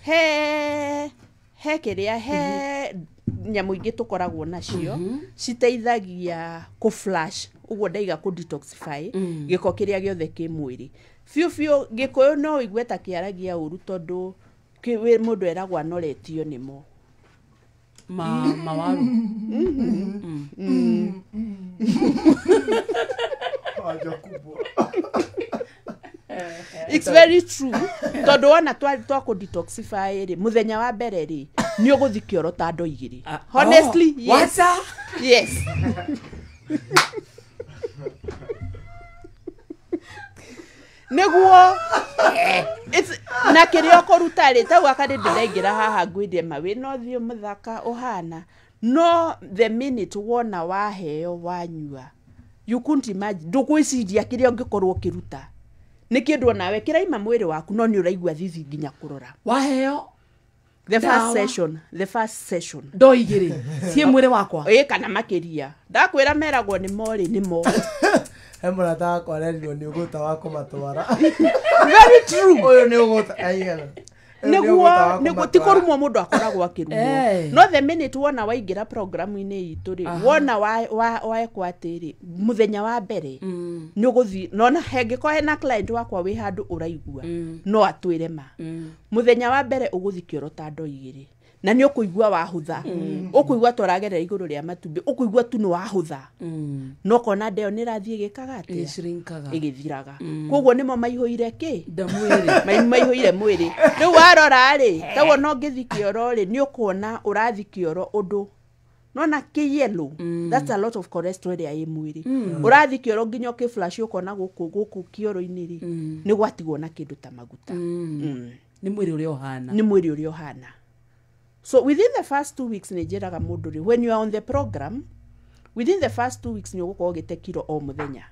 He kĩrĩa, he nyamũ ingĩ tũkoragwo nacio citeithagia kũ flush, ũguo ndaiga kũ detoxify gĩko kĩrĩa gĩothe kĩ mwĩrĩ biũ biũ. Gĩkũyũ no ũigue ta kĩaragia ũru tondũ mũndũ eragwo anoretio nĩmo. Mawaru. Haja kubwa. It's very true, tondũ wona twa kũ detoxify rĩ, mũthenya wa mbere rĩ, nĩ ũgũthi kĩoro ta ndo igĩrĩ. Ah, Honestly. Oh, Yes. wacha. Yes, nĩguo na kĩrĩa ũkũruta rĩ, tau akarĩ ndĩraingĩra haha ngwĩrie ma wĩna ũthiũ mũthaka ũhana, no the minute wona waheo wanyua, you couldn't imagine, ndũkwĩciria kĩrĩa ũngĩkorwo ũkĩruta nĩ kĩndũ onawe kĩraima mwĩrĩ waku, no nĩ ũraigua thithi nginya kũrora. Waheo The first Ndawa. session, the first session. Ndo igĩrĩ ciĩ mwĩrĩ wakwa. Ĩ, kana makĩria. Ndakwĩra meragwo nĩ morĩ nĩ mo. He mũrata wakwa arerirwo nĩ ũgũta wa kũmatwara. Very true. Ũyũ nĩ ũgũta aigana. Ũyũ nĩ Nĩguo ũgũta wa nĩguo ti kũmatwara. kũrumwo mũndũ akoragwo akĩrumwo. No the minute wona waingĩra programu-inĩ itũ rĩ, wona waekwo atĩrĩ, mũthenya wa mbere nĩ ũgũthiĩ nona hengĩkorwo hena client wakwa wĩ handũ ũraigua no atwĩre ma, mũthenya wa mbere ũgũthiĩ kĩoro ta ndo igĩrĩ na nĩ ũkũigua wahũtha, ũkũigua ta ũragerera igũrũ rĩa matumbĩ, ũkũigua tu nĩ wahũtha, no kona ndeo nĩ ĩrathiĩ ĩgĩkaga atĩa? Ĩshrinkaga. Ĩgĩthiraga. Koguo nĩmo maihũire kĩ? Nda mwĩrĩ. Maihũire mwĩrĩ. Rĩu warora rĩ, taguo no ngĩthi kĩoro rĩ, nĩ ũkuona ũrathi kĩoro ũndũ nona kĩ yellow. That's a lot of cholesterol ĩrĩa ĩ mwĩrĩ. Ũrathi kĩoro nginya ũkĩ flash, ũkona gũkũ kĩoro-inĩ rĩ, nĩ gwatigwo na kĩndũ ta maguta. Nĩ mwĩrĩ ũrĩa ũhana. Nĩ mwĩrĩ ũrĩa ũhana. So within the first 2 weeks, nĩ njĩraga mũndũ rĩ, when you are on the program, within the first 2 weeks nĩ ũgũkorwo ũgĩte kiro o mũthenya.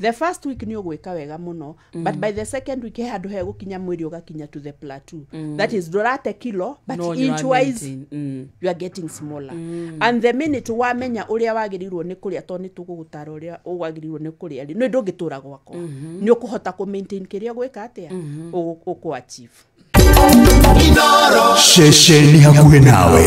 The first week nĩ ũgwĩka wega mũno, but by the second week he handũ hegũkinya mwĩrĩ ũgakinya to the plateau. That is, ndũrate kilo, but No, inch wise maintain. You are getting smaller. And the minute wamenya ũrĩa wagĩrĩirwo nĩ kũrĩa, tondũ nĩ tũgũgũtara ũrĩa wagĩrĩirwo nĩ kũrĩa rĩ, nĩ ndũngĩtũra gwakwa, nĩ ũkũhota kũ maintain kĩrĩa ũgwĩka atĩa, ũkũ achieve. Ceceni hakuhĩ nawe.